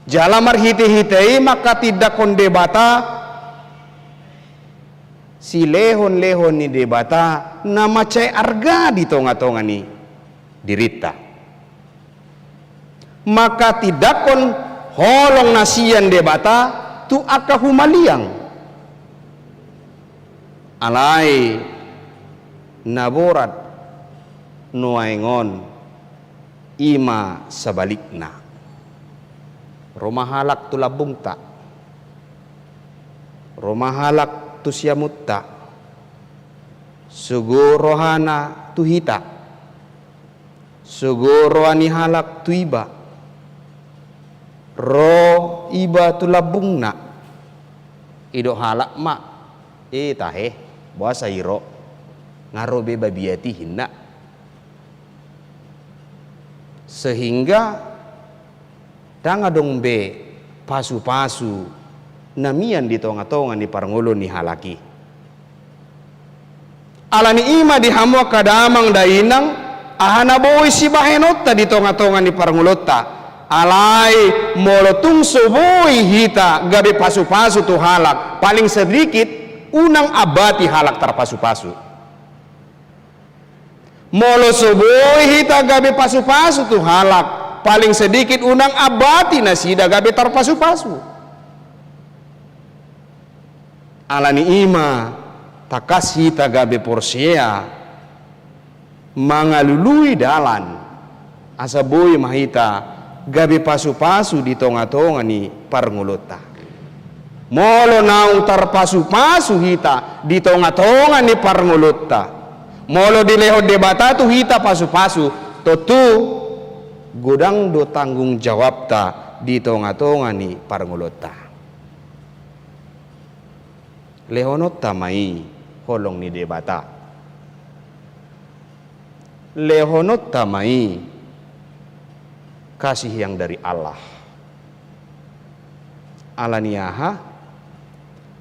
Jala marhite-hite i mangkatindangkon Debata, silehon-lehon ni Debata na mansai arga di tonga-tonga ni dirinta. Mangkatindangkon holong na sian Debata tu angka humaliang. Alai na borat nuaeng on i ma sabalikna. Ro ma halak tu lambungta, ro ma halak tu siamunta, sogo rohana tu hita, sogo roha ni halak tu iba, ro iba tu lambungna, idok halak ma, "E tahe, boasa i ro, nga ro be babiat i," ninna. Sehingga ndang adong be pasu-pasu na mian di tonga-tonga ni parngoluon ni halak i. Alani i ma di hamu angka damang dainang, aha na boi sibahenonta di tonga-tonga ni parngoluonta. Alai molo tung so boi hita gabe pasu-pasu tu halak, paling sedikit unang ambati halak tarpasu-pasu. Molo so boi hita gabe pasu-pasu tu halak, paling sedikit unang ambati nasida gabe tarpasu-pasu. Alani i ma tangkas hita gabe porsea mangalului dalan, asa boi ma hita gabe pasu-pasu di tonga-tonga ni parngoluonta. Molo naung tarpasu-pasu hita di tonga-tonga ni parngoluonta, molo dilehon Debata tu hita pasu-pasu, tontu godang do tanggung jawabta di tonga-tonga ni parngoluonta. Lehononta ma i holong ni Debata. Lehononta ma i kasih yang dari Allah. Alani aha?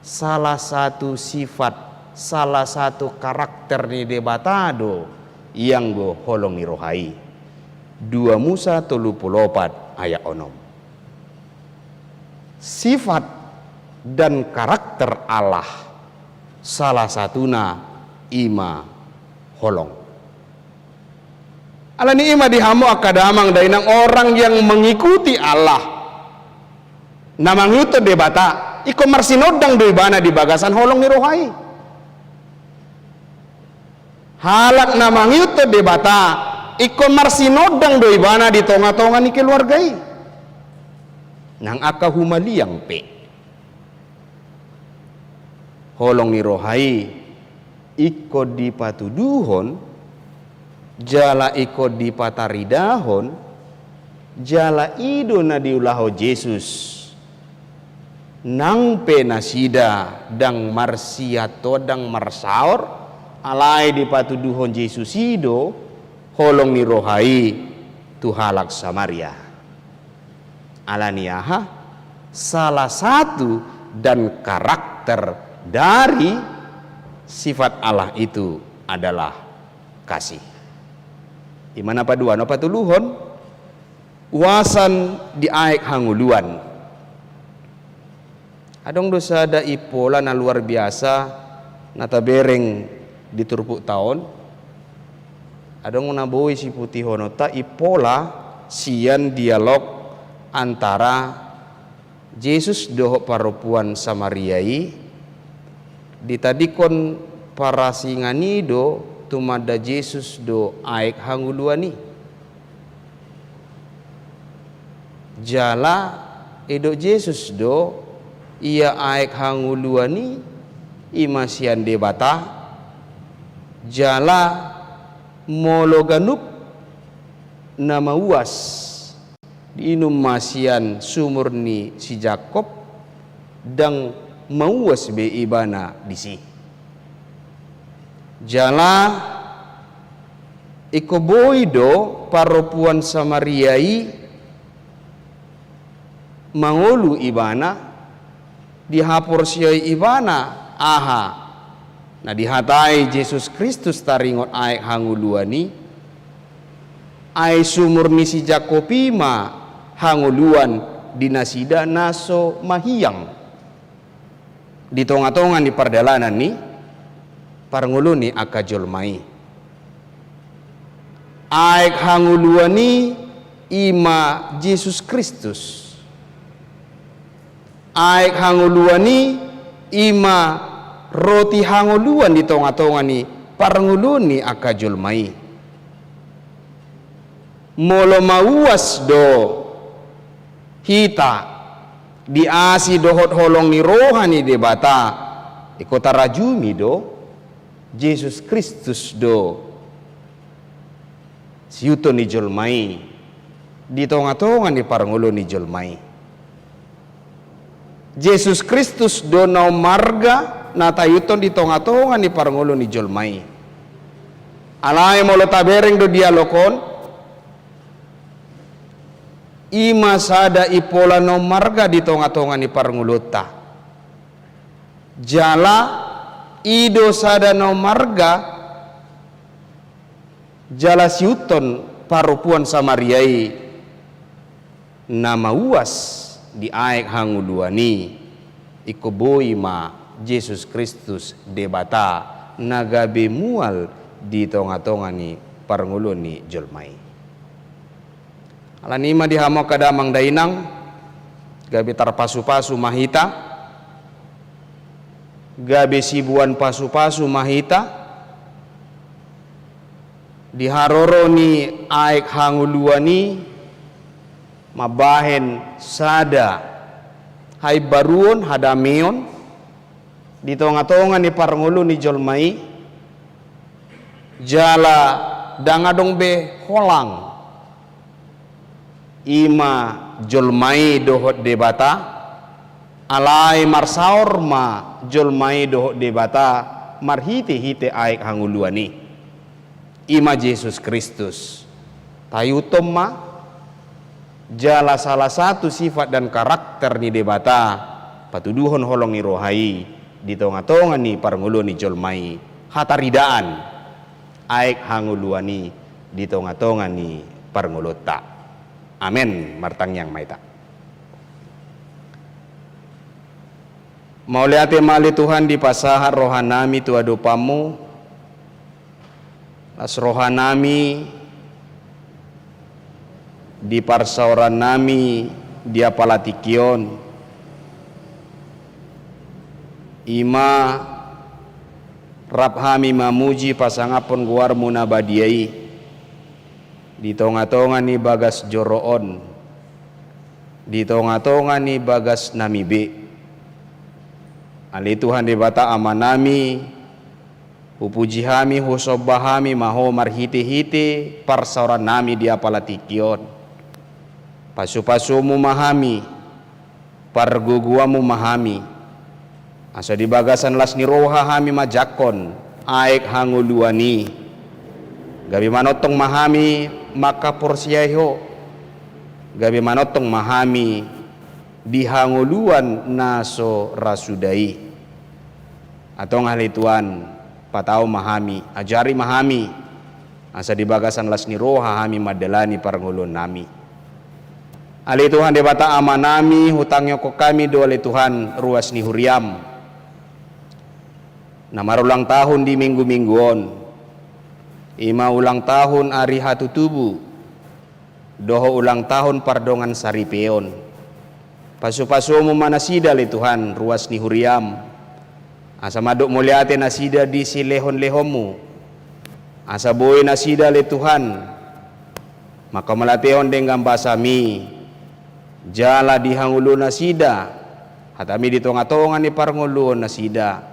Salah satu sifat, salah satu karakter ni Debata do ianggo holong ni roha i. Dua Musa tolu pulu opat ayat onom. Sifat dan karakter Allah, salah satuna i ma holong. Alani i ma di hamu angka damang dainang, orang yang mengikuti Allah, na mangihuthon Debata, ingkon marsinondang do ibana di bagasan holong ni roha i. Halak na mangihuthon Debata, ingkon marsinondang do ibana di tonga-tonga ni keluarga i. Nang angka humaliang pe, holong ni roha i ingkon dipatuduhon, jala ingkon dipataridahon, jala i do na diulahon Jesus. Nang pe nasida ndang marsiantoan, ndang marsaor, alai dipatuduhon Jesus i do holong ni roha i tu halak Samaria. Alani aha? Salah satu dan karakter dari sifat Allah itu adalah kasih. I ma na paduahon, na patoluhon, uasan di aek hangoluan. Adong do sada impola na luar biasa na tabereng di turpukta on. Adong na boi siputihononta impola sian dialog antara Jesus dohot parompuan Samaria i. Ditadingkon parasingan i do tumanda Jesus do aek hangoluan i. Jala didok Jesus do, ia aek hangoluan i, i ma sian Debata. Jala molo ganup na mauas diinum ma sian sumur ni si Jakob, ndang mauas be ibana disi. Jala ingkon boi do parompuan Samaria i mangolu ibana, dihaporseai ibana aha na dihatai Jesus Kristus taringot aek hangoluan i. Ai sumur ni si Jakob i ma hangoluan di nasida na so mahiang di tongatonga ni pardalanan ni parngoluon ni angka jolma i. Aek hangoluan i i ma Jesus Kristus. Aek hangoluan i i ma roti hangoluan di tongatonga ni parngoluon ni angka jolma i. Molo mauas do hita di asi dohot holong ni roha ni Debata, ingkon tarajumi do Jesus Kristus do siihuthon ni jolma i di tongatonga ni parngoluon ni jolma i. Jesus Kristus do na ummarga na taihuthon di tongatonga ni parngoluon ni jolma i. Alai molo tabereng do dialog on, i ma sada impola na ummarga di tongatonga ni parngoluonta. Jala i do sada na ummarga jala siihuthon parompuan Samaria i na mauas di aek hangoluan i, ingkon boi ma Jesus Kristus Debata na gabe mual di tongatonga ni parngoluon ni jolma i. Alani i ma di hamu angka damang dainang, gabe tarpasupasu ma hita, gabe siboan pasupasu ma hita di haroro ni aek hangoluan i, mambahen sada haimbaruon, hadameon di tongatonga ni parngoluon ni jolma i, jala ndang adong be holang i ma jolma i dohot Debata. Alai marsaor ma jolma i dohot Debata marhitehite aek hangoluan i, i ma Jesus Kristus. Taihuthon ma jala salah satu sifat dan karakter ni Debata patuduhon holong ni roha i di tongatonga ni parngoluon ni jolma i, hataridaan aek hangoluan i di tongatonga ni parngoluonta. Amen. Martangiang ma hita. Mauliate ma ale Tuhan dipasahat rohanami tu adopanmu. Las rohanami di parsaorannami di apala tingki on, i ma rap hami mamuji pasangaphon goarmu na badia i di tongatonga ni bagas joro on, di tongatonga ni bagasnami be. Ale Tuhan Debata Amanami, hupuji hami, husomba hami ma Ho marhitehite parsaorannami di apala tingki on. Pasupasumu ma hami, pargogoanmu ma hami, asa di bagasan las ni roha hami manjangkon aek hangoluan i. Gabe manongtong ma hami mangkaporseai Ho, gabe manongtong ma hami di hangoluan na so ra suda i. Antong ale Tuhan, patau ma hami, ajari ma hami, asa di bagasan las ni roha hami mandalani parngoluonnami. Ale Tuhan Debata Amanami, hutangihon hami do ale Tuhan ruas ni huriam na marulang tahun di minggu-minggu on, i ma ulang tahun ari hatutubu dohot ulang tahun pardongan saripeon. Pasupasumu ma nasida ale Tuhan ruas ni huriam, asa mandok mauliate nasida di silehonlehonmu, asa boi nasida ale Tuhan mangkamauliatehon denggan basami, jala dihangoluhon nasida hatami di tongatonga ni parngoluon nasida.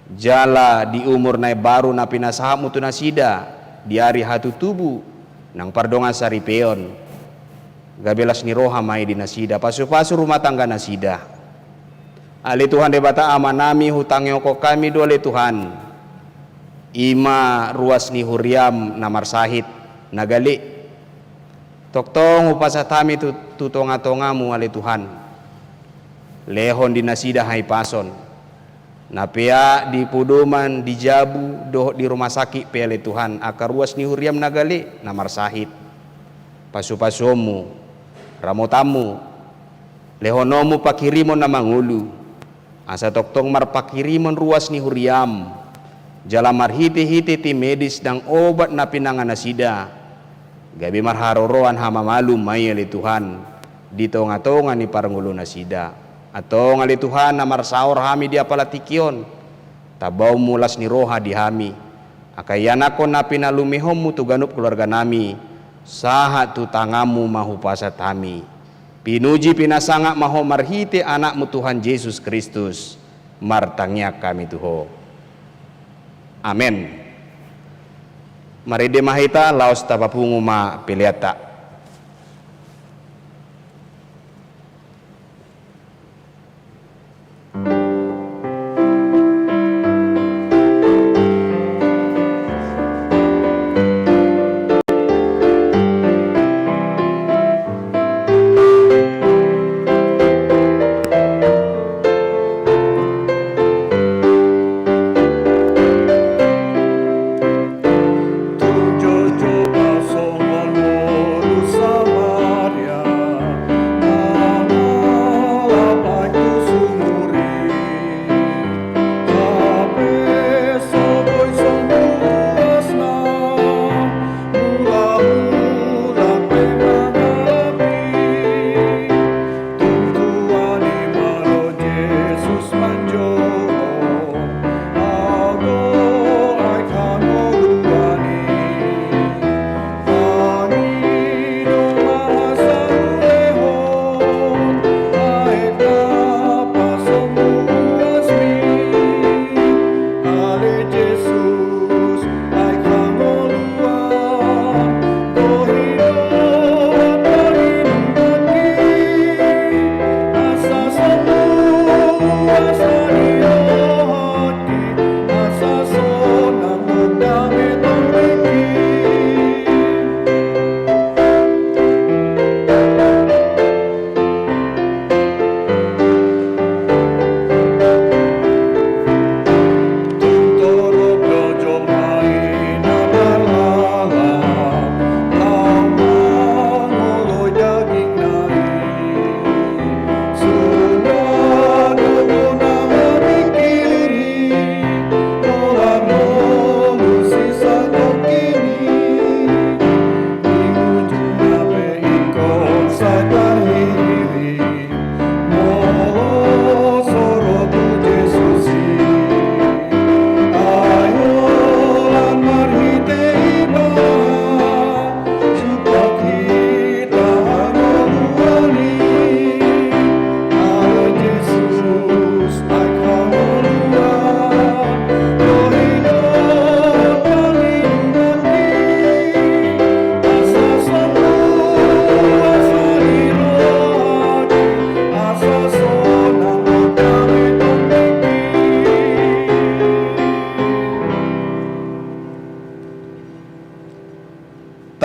Jala di umur na imbaru na pinasahatmu tu nasida di ari hatutubu nang pardongan saripeon, gabe las ni roha ma i di nasida, pasupasu rumah tangga nasida. Ale Tuhan Debata Amanami, hutangihon hami do ale Tuhan, i ma ruas ni huriam na marsahit, na gale. Tongtong hupasahat hami tu, tu tongatongamu ale Tuhan. Lehon di nasida hahipason. Na peak di podoman, di jabu, dohot di rumah sakit pe ale Tuhan, angka ruas ni huriam na gale, na marsahit. Pasupasuonmu, ramotanmu, lehononmu panghirimon na mangolu, asa tongtong marpanghirimon ruas ni huriam, jala marhitehite tim medis nang obat na pinangan nasida, gabe marharoroan hamamalum ma i ale Tuhan, di tongatonga ni parngoluon nasida. Antong ale Tuhan, na marsaor hami di apala tingki on, tambaonmu las ni roha di hami, angka ianakhon na pinalumehonmu tu ganup keluarganami, sahat tu tanganmu ma hupasahat hami. Pinuji pinasangap ma Ho marhite Anakmu Tuhan Jesus Kristus, martangiang hami tu Ho. Amen. Marende ma hita, laos tapapungu ma peleanta.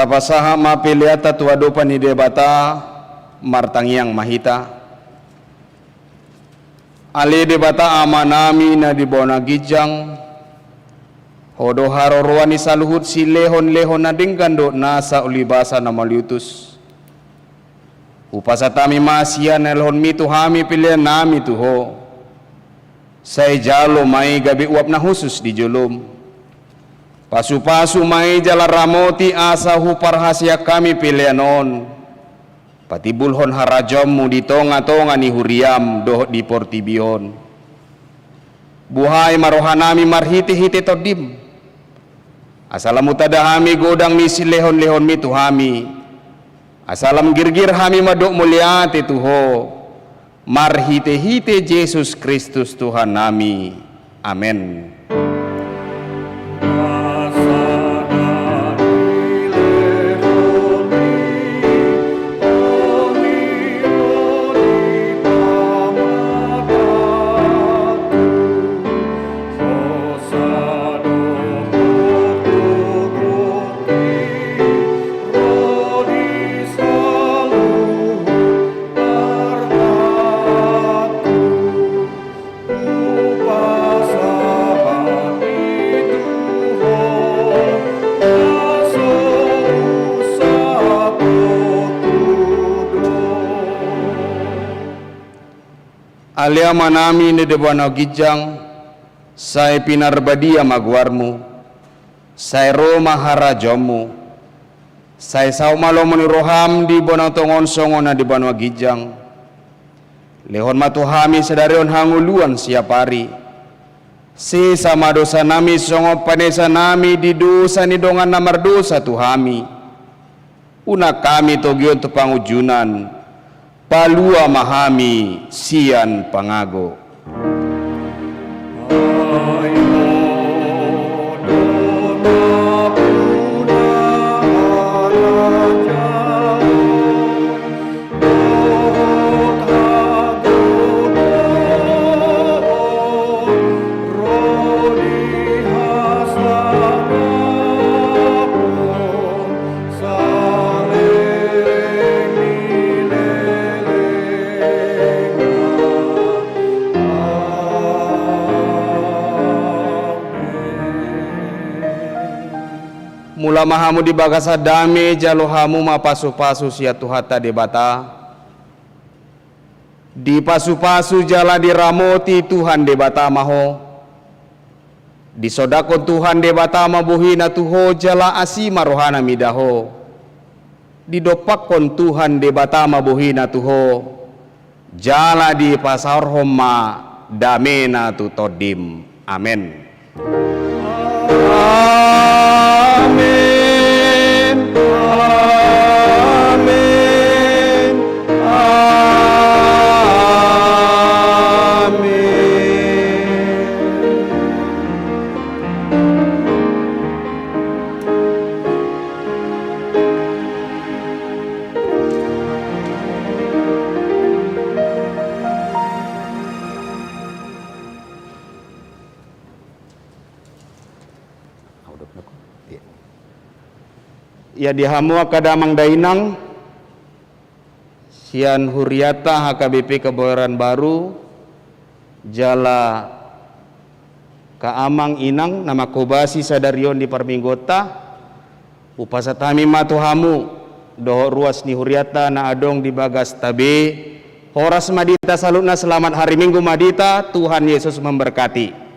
Tapasahat ma peleanta tu adopan ni Debata, martangiang ma hita. Ale Debata Amanami na di banua ginjang, Ho do haroroan ni saluhut silehonlehon na denggan dohot nasa ulibasa na mauliutus. Hupasahat hami ma sian na nilehonmi tu hami peleannami tu Ho. Sai jalo ma i gabe uap na hushus di jolom. Pasupasu ma i jala ramoti asa huparhaseang hami pelean on patimbulhon harajaonmu di tongatonga ni huriam dohot di portibi on. Buhai ma rohanami marhitehite Tondim, asa lam hutanda hami godang ni silehonlehonmi tu hami, asa lam girgir hami mandok mauliate tu Ho, marhitehite Jesus Kristus Tuhannami. Amen. Ale Amanami na di banua ginjang, sai pinarbadia ma goarMu, sai ro ma harajaonMu, sai saut ma lomo ni rohaM di banua tonga on songon na di banua ginjang. Lehon ma tu hami sadari on hangoluan siapari. Sesa ma dosanami songon panesanami di dosa ni dongan na mardosa tu hami. Unang hami togihon tu pangunjunan, palua ma hami sian pangago. Mula ma hamu di bagasan dame, jalo hamu ma pasupasu sian Tuhanta Debata. Dipasupasu jala diramoti Tuhan Debata ma ho. Disodangkon Tuhan Debata ma bohina tu ho jala asi ma rohana mida ho. Didompakkon Tuhan Debata ma bohina tu ho jala dipasaorhon ma damena tu tondim. Amen. Amen. Amen. Amen. Ia di hamu angka damang dainang, sian hurianta H K B P Kebayoran Baru, jala angka amang inang na manghobasi sadari on di parmingguonta, hupasahat hami ma tu hamu dohot ruas ni hurianta na adong di bagas tabe. Horas ma di hita saluhutna, selamat hari Minggu ma di hita, Tuhan Yesus memberkati.